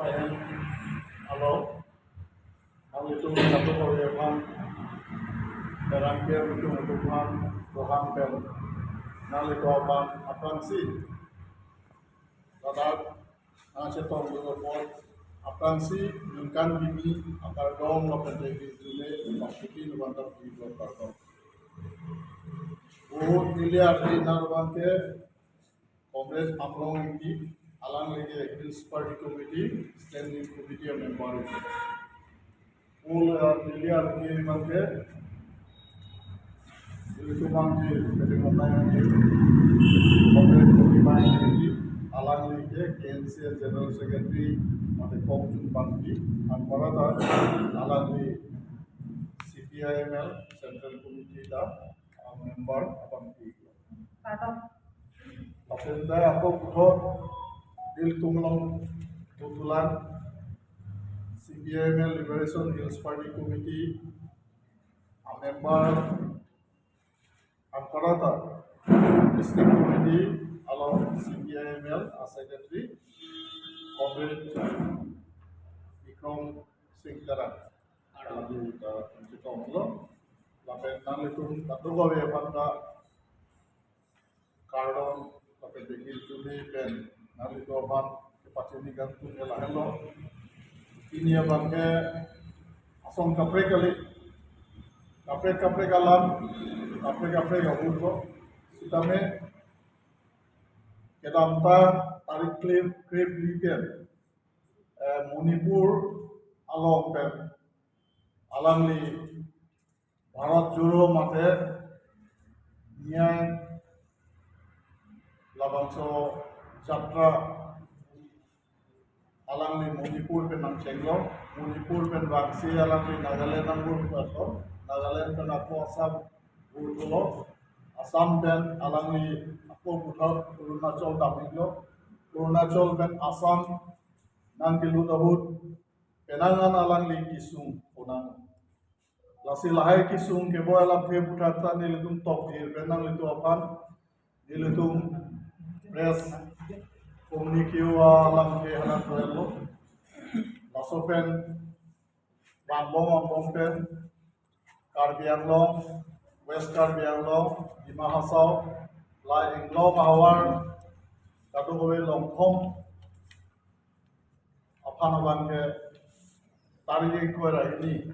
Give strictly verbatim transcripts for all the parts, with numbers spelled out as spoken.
Alo, nanglitum satu kali aphan, terang ke utung utung aphan, rohang pen, nanglitum aphan, aphrangsi, ladak nangchetongdun apot, aphrangsi ningkan kimi akardom lapen degil jule pakpiti nubanta pi lo kardom. Ahut neli ardi nang abang ke Comrade Amlong Engti, alangli ke Hills Party Committee, Standing Committee a member. Ahut, uh, neli ardi abang ke, nelitum abang ke, jadi komnai abang ke, Comrade Kohima Engti, alangli ke K N C A General Secretary, mate Kongchun Bangpi, anparta alangli C P I M L Central Committee ta, uh, member abang ke. Kardom. Lapen dak ako puthot nelitum along kebetulan C P I M L Liberation Hills Party Committee a member anparta District Committee along C P I M L a Secretary Comrade Bikram Singh Terang. Kami ta chetonglo. Lapen nanglitum kadokave aphan ta kardom lapen degil jule pen nanglitum aphan kepachini kangtung ke lahenlo. Pini abang ke asong kaprek kali, kaprek kaprek alam, kaprek kaprek ahut lo. Sitame kedamtang tarik kre-, krepli pen, eh, Manipur along pen alangli Bharat Jodo mate Nyay labangso jatra alangli Manipur pen nangchenglo, Manipur pen vangsi alangli Nagaland nangbur-etlo, Nagaland pen ako Assam burlo, Assam pen alangli ako puthot Arunachal damiklo, Arunachal pen Assam nangkelut ahut penang an alangli kesung konang. Lasi lahai kesung keboi alamthe aputhak ta nelitum tokdir pen nanglitum aphan, nelitum press communique alamthe hadak kroilo. Laso pen vangbom angbong pen Karbi Anglong, West Karbi Anglong, Dima Hasao, la Inglong ahavar kadokave Longkhom aphan abang ke tarik ingkoi ra hini,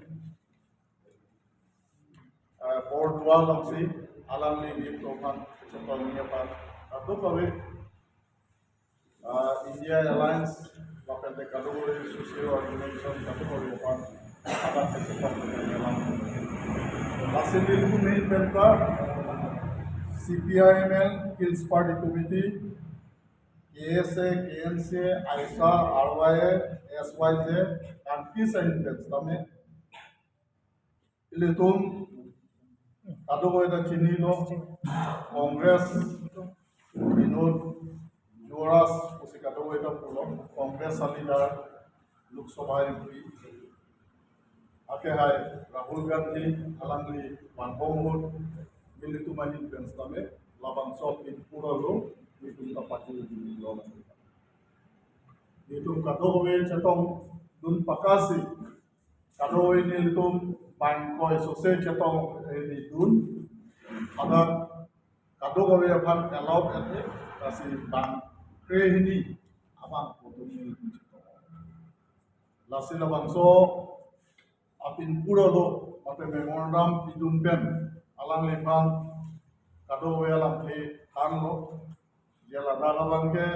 eh, Bordua alongsi alangli nelitum aphan chetongji aphan kadokave, eh, India Alliance lapen te kadokave socio organization kadokave aphan hadak chetongji alam. Lasi nelitum ahin pen ta C P I M L Hills Party Committee, K S A, K N C A, AISA, R Y A, S Y J, kan kisa ahin pen sitame ilitum kadokave ta chinilo, Congress, Binod Juaraj pusi kadokave ta pulo, Congress a leader, Lok Sabha M P, akehai Rahul Gandhi, alangli vangbom ahut, nelitum ahin pen sitame labangso apin pura lo, nelitum ta pajirlo. Nelitum kadokave chetongdun pakasi, kadokave nelitum bang ingkoi sose chetong, eh, nelitum, hadak kadokave aphan allowed ete, lasi bang kre hini abang putum nelitum chetong. Lasi labangso apin pura lo, mate memorandum pidun pen alangliphan kadokave alamthe thanlo. Je ladak abang ke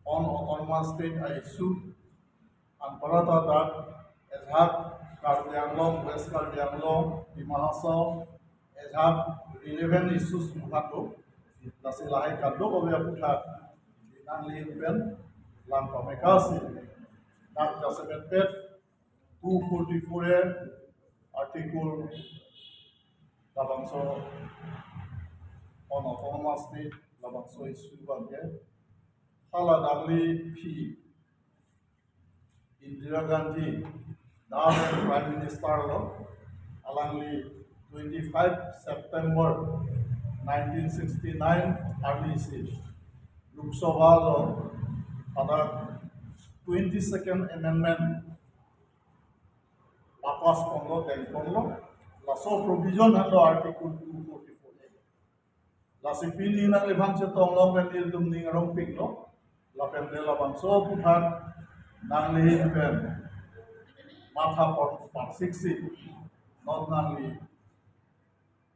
on autonomous state a-issue, anparta dak ajahak Karbi Anglong, West Karbi Anglong, Dima Hasao, ajahak relevant issues mukhat do. Lasi lahai kadokave aputhak nangli pen lang pamekasi, dak jasemet pet two forty-four A article labangso on autonomous state labangso issue abang ke hala dangli phi Indira Gandhi, dak Prime Minister lo, alangli twenty-five September nineteen sixty-nine arni si Lok Sabha along pada twenty-second Amendment papass ponlo, tengponlo, laso provision henlo Article two forty-four A. Lasi pini nangliphan chetong along pen nelitum ning arong pik lo, lapen te labangso aphuthak nangli pen matha pon parsiksi, non nangli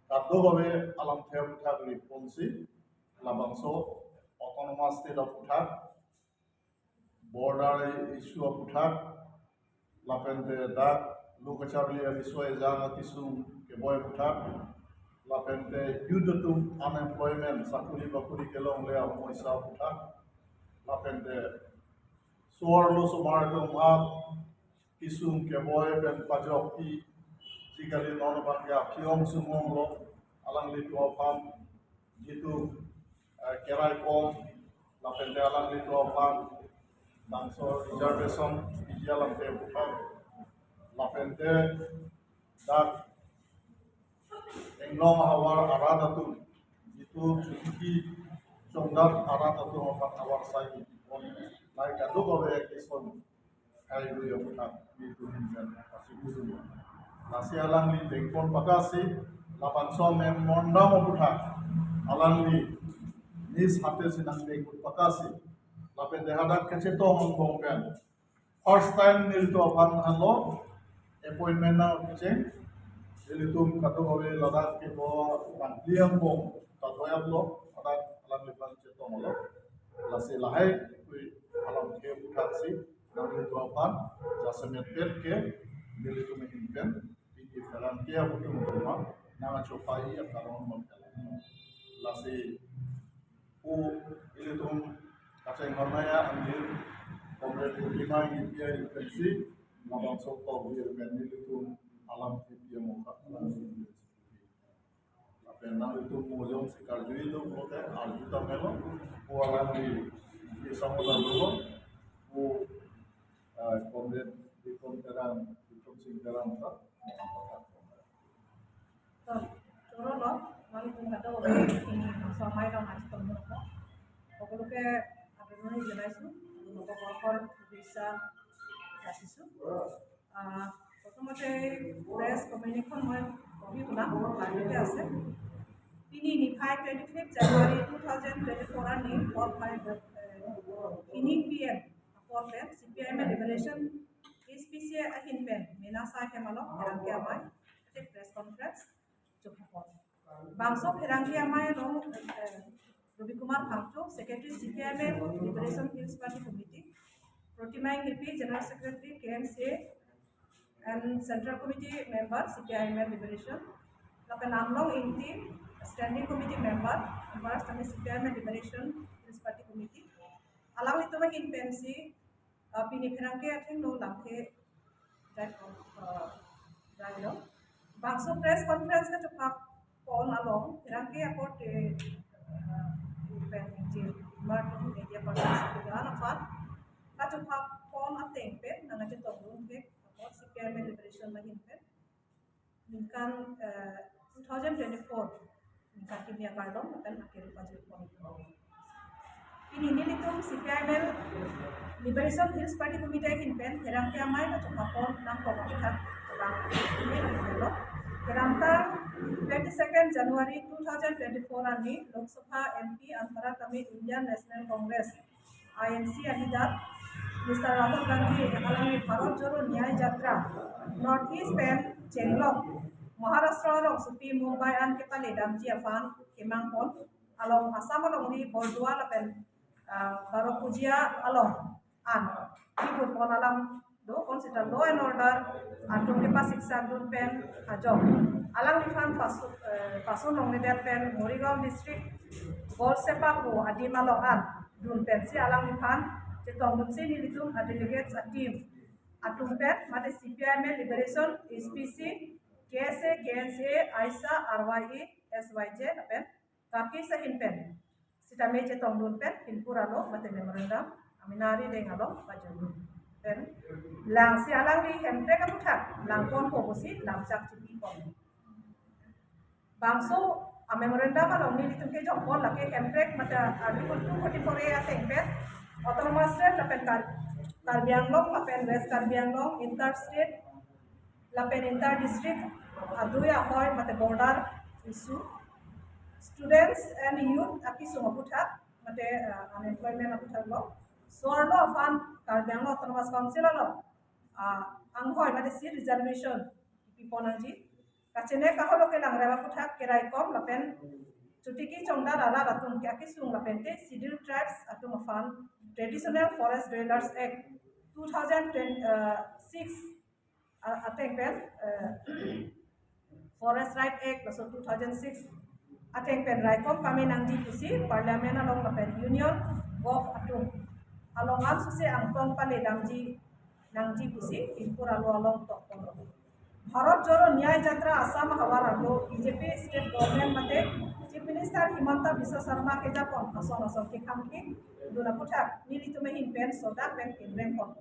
kadokave alamthe aphuthak riponsi, labangso autonomous state aphuthak, border issue aphuthak, lapen te dak lo kacharli arisoi ejang akesung keboi aphuthak, lapen te youth atum unemployment, sakuri bakuri kelongle amoisa aphuthak, lapen te so-arlo osomar atum aphan kesung keboi pen pajokpi, jikali non abang ke aphi-ong sung-onglo, alanglitum aphan jitu, eh, kerai pon, lapen te alanglitum aphan bangso reservation piji alamthe aphuthak, lapen te dak Anglong ahavar arat atum, jitu Kuki Chongdat arat atum aphan ahavar sai pon, lahai kadokave action kai ru aphuthak nelitum ahin pen pasi kusu. Lasi alangli tengpon pakasi, labangso memorandum aphuthak alangli niz hate si nangtengpon pakasi, lapen te hadak kachetong angbong pen first time nelitum aphan henlo appointment nangcheng. Nelitum kadokave ladak kebo bangli angbong ta doyaplo, hadak alangliphan chetonglo. Lasi lahai kui alamthe aphuthak si nanglitum aphan jasemet pet ke nelitum ahin pen pini pherangke abutum roma nang achopai akarong mangkalang. Lasi pu ilitum kachenghornaya anir Comrade Rutima Itia Intensi, labangso tok wir pen nelitum alamthe pi amokha. Lapen nanglitum mojong si karjui do lote arju ta melo, pu alangli isang oda dolo, pu, eh, Comrade Bikram Terang, Bikram Singh Terang ta. তো, চলো, মই তোমাক এটা কথা, সময় লম আজি তোমালোকক। সকলোকে আদৰণি জনাইছোঁ, আপোনালোকক বৰ বৰ শুভেচ্ছা যাচিছোঁ। আহ, প্ৰথমতে প্ৰেছ কমিউনিকেশ্যন মই পঢ়ি শুনাম, বাহিৰতে আছে। তিনি নিশাই twenty fifth January two thousand twenty four ani, four five, তিনি P M, apor pen C P I M L Liberation Hills P C A ahin pen mena sai hem along pherangke amei ate press conference chepapon. Bangso pherangke amei along, eh, Ravi Kumar Phangcho, Secretary C P I M L Liberation Hills Party Committee, Protima Enghipi, General Secretary K N C A and Central Committee Member C P I M L Liberation, lapen Amlong Ingti, Standing Committee Member, Member Standing C P I M L Liberation Hills Party Committee, alanglitum ahin pensi, uh, pini pherangke athengno lamthe jai, uh, jailo. Bangso press conference kachepapon along pherangke akorte, uh, pen jir martum media persons kedo-an aphan kachepapon ateng pen nangkachetongdun ke apor C P I M L Liberation ahin pen ningkan, eh, two thousand twenty-four ningkan kimi akardom lapen akeru pajirpon. Pini nelitum C P I M L Liberation Hills Party Committee ahin pen pherangke amei kachepapon nangkok aphuthak lang ini lo. Kedamtang twenty-second January two thousand twenty-four ani Lok Sabha M P anparta me Indian National Congress I N C ahidat Mister Rahul Gandhi alangli Bharat Jodo Nyay Yatra North East pen chenglok Maharashtra along sopi Mumbai an kepale damji aphan kemangpon along Assam alongri Bordua lapen, ah, Barapujia along an kiputpon alam do, konsita law and order atum kepasiksakdun pen ajok alangliphan pasu, eh, pasun longledet pen Morigaon district Golsepa pu adim along an dun pensi alangliphan chetongdunsi nelitum a delegates a team atum pen mate C P I M L Liberation, S P C, K S A, K N C A, AISA, R Y A, S Y J lapen KAKIS ahin pen sitame chetongdun pen hinpur alo mate memorandum amena ari deng alo pajokdun pen langsi alangli Hemprek aphuthak langponpo pusi lamchak chipipon. Bangso a memorandum along nelitum kejokpon lake Hemprek mate Article two forty-four A ateng pen autonomous state lapen Kar-, Karbi Anglong lapen West Karbi Anglong, inter-state lapen inter-district adui ahoi mate border issue, students and youth akesung aputhak mate uh, unemployment aputhak lo. So-arlo aphan Karbi Anglong Autonomous Council along uh, anghoi mate seat reservation piponangji. Kachene kaholo kelang rema aputhak keraikom lapen chotiki chongdar arat atum ke akesung lapen te Scheduled Tribes atum aphan Traditional Forest Dwellers Act two thousand six uh, ateng pen uh, Forest Right Act laso two thousand six ateng pen raikom pamenangji pusi Parliament along lapen Union Gov atum along an suse angtong pale damji nangji pusi Inpur alo along tokpon. Bharat Jodo Nyay Jatra Assam ahavar arlo B J P state government mate Chief Minister Himanta Biswa Sarma kejapon ason ason kekhang kedun aputhak nelitum ahin pen sodak pen kinreng pon.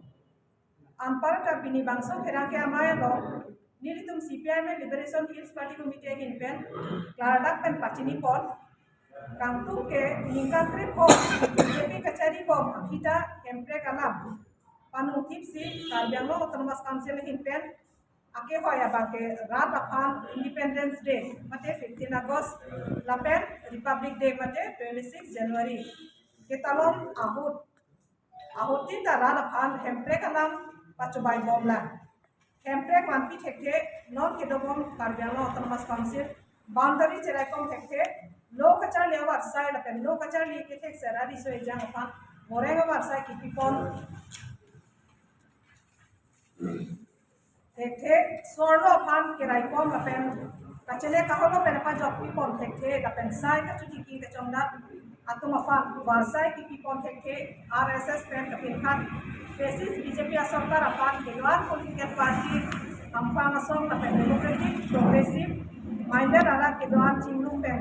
Anparta pini bangso pherangke amei along nelitum C P I M Liberation Hills Party Committee ahin pen klardak pen pachinipon. Kangtung ke ningkan krepho B J P kachari bom aphita Hemprek alam panung thipsi Karbi Anglong Autonomous Council ahin pen akehoi abang ke rat aphan Independence Day mate fifteen August lapen Republic Day mate twenty-six January ketalon ahut ahut tin ta rat aphan Hemprek alam pachobai bomlang. Hemprek manpi thekthe non kedobom Karbi Anglong Autonomous Council boundary cheraikom thekthe lo kacharli avarsai lapen lo kacharli kethek sera riso ejang aphan goreng avarsai kipipon thekthe. So-arlo aphan keraikom lapen kachele kaholo pen aphan jok pipon thekthe lapen sai kachotiki kachongdar atum aphan varsai kipipon thekthe. R S S pen kapinkhat fascist B J P asorkar aphan kedoan political party ampang asong lapen democratic progressive minded arat kedoan chingrum pen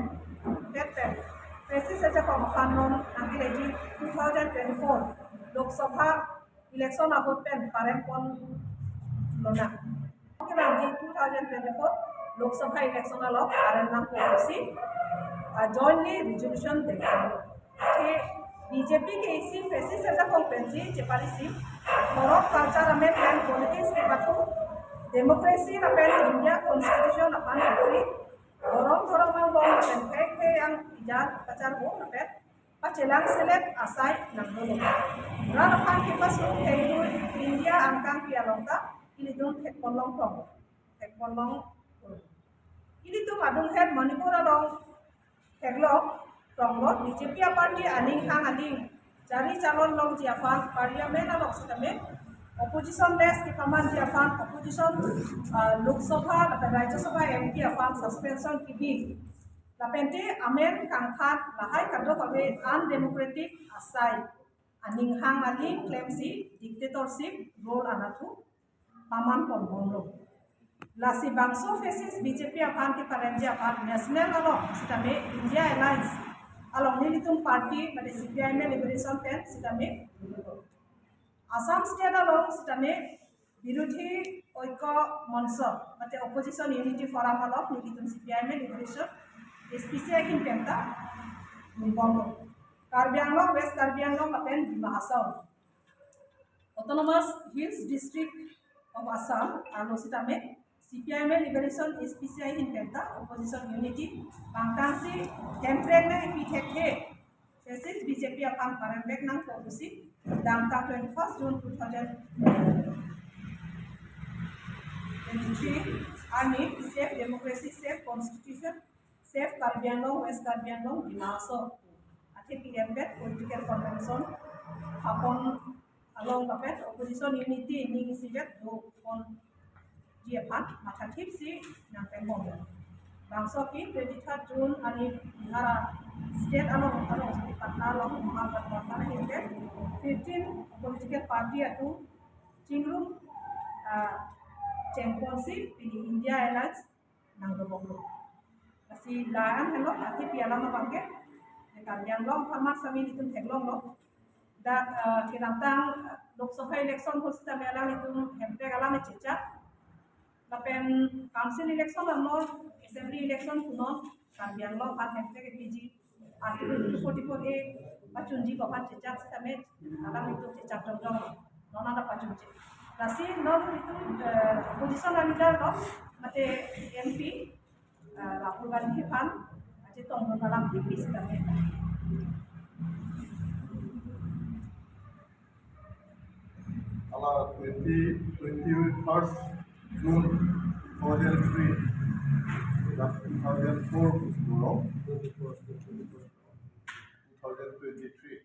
tet pen fascist ajakong aphan non nangkeleji two thousand twenty-four Lok Sabha election ahut pen parempon lonang. Oke bang di two thousand twenty-four Lok Sabha election along parem nangpo pusi uh, jointly resolution dengkang. Ke B J P ke isi fascist ajakong pensi cheparisi borok culture amendment politics kepatu democracy lapen India constitution aphan free borok borok mang bom lapen thek thek yang ijat pacar bo lapen pachelang selet asai nangdolo. Rat aphan kepasung thengdun India angkang pi along ta ilitum thekpon longtong. Thekpon long. Ilitum adung het Manipur along theklong tonglo B J P aparty aning hang aning jari chalon longji aphan Parliament along sitame opposition list kepamanji aphan opposition uh, Lok Sabha lapen Rajya Sabha M P aphan suspension kebi. Lapen te amen kangthan lahai kadokave undemocratic asai aning hang aling klemsi dictatorship rule anatthu paman ponbomlo. Lasi bangso fascist B J P aphan keparemji aphan national along sitame India Alliance along nelitum party mane C P I M Liberation pen sitame Assam state along sitame Birodhi Oikyo Moncho mate Opposition Unity Forum along nelitum C P I M Liberation S P C I ahin pen ta nunbomlo. Karbi Anglong, West Karbi Anglong lapen Dima Hasao Autonomous Hills District of Assam arlo sitame C P I M Liberation S P C I ahin pen ta Opposition Unity pangtangsi Hemprek nangpi thekthe fascist B J P aphan parem bek nangpo pusi dangka twenty-first June two thousand twenty-three arni Save Democracy, Save Constitution, Save Karbi Anglong, West Karbi Anglong, Dima Hasao athe P M bet political convention hapon along kapet opposition unity ning isivet doponji aphan mathathipsi nangpembom. Bangso ke twenty-third June arni Bihar state along along Patna along Mahagatbandhan ahin pen fifteen political party atum chingrum uh, chengponsi pini India Alliance nangdobomlo. Lasi la-an henlo athe pi alam abang ke Karbi Anglong pharma sami nelitum theklonglo. Dak uh, kedamtang Lok Sabha election ahut sitame alanglitum Hemprek alam chechak. Lapen council election ano assembly election punon Karbi Anglong aphan Hemprek piji. Article two forty-four A pachunji ko aphan chechak sitame alanglitum chechak jongjong. Non anta pachunche. Lasi non itum, eh, opposition leader non mate M P, eh, Rahul Gandhi aphan chetongdun alam kipi sitame. Hala twenty, twenty-first June two thousand three, two thousand four, two thousand twenty-three.